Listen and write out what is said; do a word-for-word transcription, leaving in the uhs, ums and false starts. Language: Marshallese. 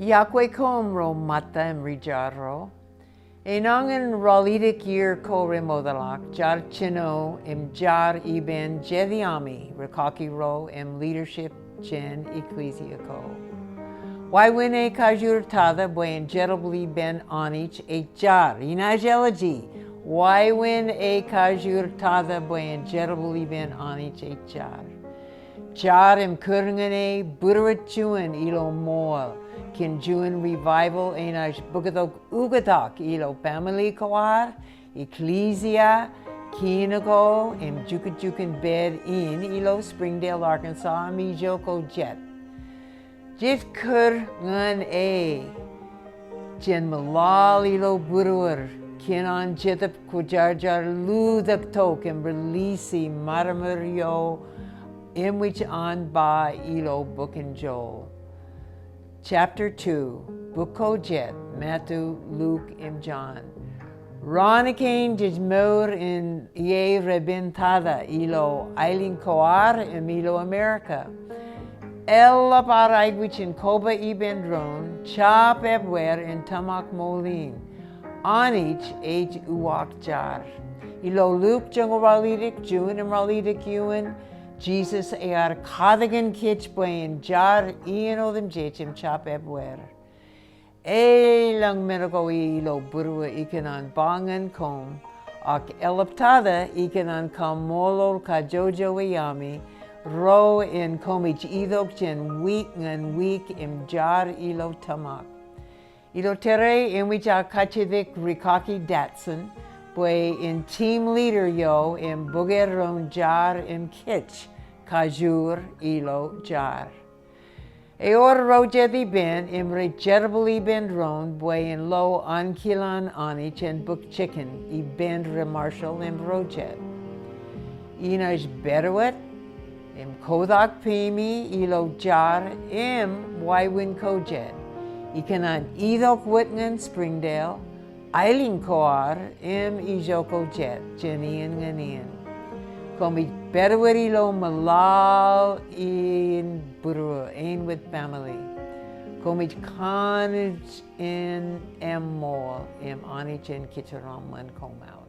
Iọkwe koṃ ro ṃōtta im ri jar ro. Enañin ralitōk iiō ko remootḷọk, jar jino im jar ippān jet iaami, rikaki ro im leadership jān eklejia ko. Wāween eo kajoor tata bwe en jerbal ippān Anij ej jar, inaaj ālije. Wāween eo kajoor tata bwe en jerbal ippān Anij ej jar. Jar im kūr ñan e būruō juon ilo ṃool. Kōn juon revival enaaj bōktok ukōtak ilo family ko ad, eklejia, kien ko, im jukjukun pād in ilo Springdale, Arkansas, im ijo ko jet. Jej kūr ñan e jān ṃōḷaḷ ilo būruōd, kōn an Jetōb Kwōjarjar lutōktok im release maroñ eo eṃōj an ba ilo bok in Joel. Chapter two, bok ko jet, Matu, Luk, im Jon. Raan kein jej mour in ie repen tata ilo aelōñ ko ad im ilo Amerika. Eḷap ad aikuj in koba ippān doon, jab ebbeer in tōmak ṃool in. Anij ej uwaak jar. Ilo Luk joñoul ralitōk juon im ralitōk iuun, Jisōs ear katakin kōj bwe en jar iien otemjej im jab ebbeer. Elōñ men ko ilo būruō ikōṇaan ba ñan koṃ, ak eḷaptata ikōṇaan kaṃṃoolol kajjojo iaami, ro en koṃij itok jān wiik ñan wiik im jar ilo tōmak. Ilo tōre eṃōj aō kajjitōk rikaki Datsun, bwe en team leader eo im bōk doon jar im kōj kajoor ilo jar. Ewōr ro jet ippān im rej jerbal ippān doon bwe en lo ankilaan Anij en bōk jikin ippān ri-Marshall im ro jet. Inaaj pād wōt im kotak peimi ilo jar im wāween ko jet. Ikōṇaan itok wōt ñan Springdale, aelōñ ko ad im ijo ko jet jān iien ñan iien. Koṃij pād wōt ilo ṃōḷaḷ in būruō, āinwōt family. Koṃij kanooj in eṃṃool im Anij en kōjeraṃṃan koṃ aō.